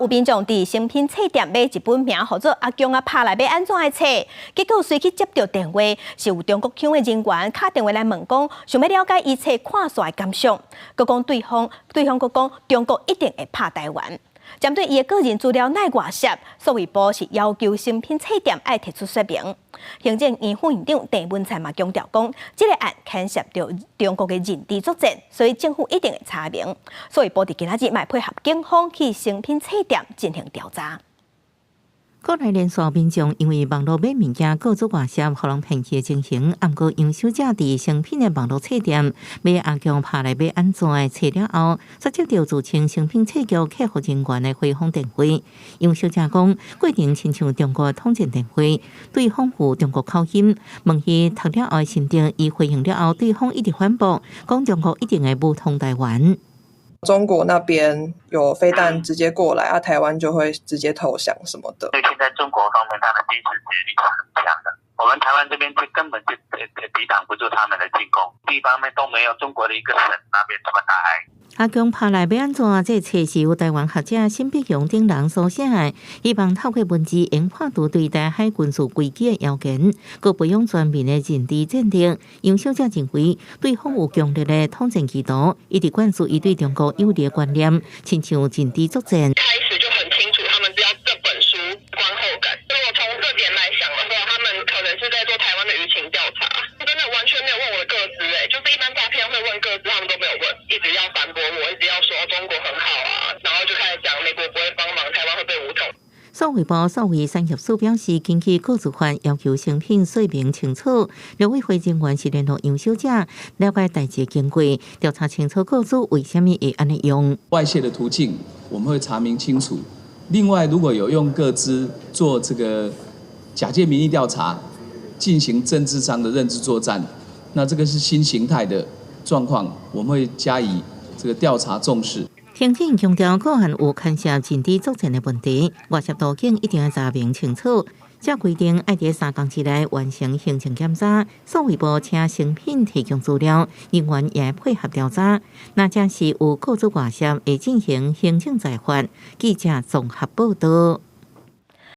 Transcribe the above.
有民眾佇誠品冊店買一本名號做《阿共仔拍來欲按怎》的冊，結果隨去接著電話，是有中國腔的人員敲電話來問講，想欲了解伊冊看煞的感想，閣講對方對方閣講中國一定會拍台灣。針對伊的個人資料哪會外洩，數位部是要求誠品冊店愛提出說明。行政院副院長鄭文燦嘛強調講，這个案牽涉著中國的認知作戰，所以政府一定會查明。數位部佇今仔日嘛配合警方去誠品冊店進行調查。國內連續民眾因為網路買物件個資外洩，予人騙去的情形。毋過楊小姐佇誠品的網路冊店買阿共拍來欲按怎的冊了後，煞接著自稱誠品冊局客服人員的回訪電話。楊小姐講，過程親像中國統戰電話，對方有中國口音，問伊讀了後的心得，伊回應了後，對方一直反駁，講中國一定會武統台灣。中國那邊有飛彈直接過來，啊，台灣就會直接投降什麼的。所以現在中國方面，他的軍事實力是很強的。我們台灣這邊就根本就抵擋不住他們的進攻，地方面都沒有中國的一個省那邊這麼大。阿共拍來欲按怎？這冊是由台灣學者沈伯洋等人所寫的，希望透過文字研判出對台海軍事危機的謠言，閣培養全民的認知戰力。楊小姐認為，對方有強烈的統戰企圖，一直灌輸伊對中國有利的觀念，親像認知作戰。開始就很清楚，他們是要這本書觀後感。如果從這點來想的話，他們可能是在做台灣的輿情調查。真的完全沒有問我的個資，欸，就是一般詐騙會問個資，他們都沒有問，一直要反駁我，一直要說中國很好啊，然後就開始講美國不會幫忙，台灣會被武統。數位部數位產業署表示，根據個資法要求誠品說明清楚，陸委會人員是聯絡楊小姐了解代誌經過，調查清楚個資為啥物會按呢用。外洩的途徑，我們會查明清楚。另外，如果有用個資做這個假借民意調查，進行政治上的認知作戰，那這個是新形態的狀況，我們會加以這個調查重視。行政強調，個案有牽涉認知作戰的問題，外洩途徑一定愛查明清楚。這規定愛佇3工之內完成行政檢查，數位部請誠品提供資料，人員也配合調查。若真是有個資外洩，會進行行政裁罰。記者綜合報道。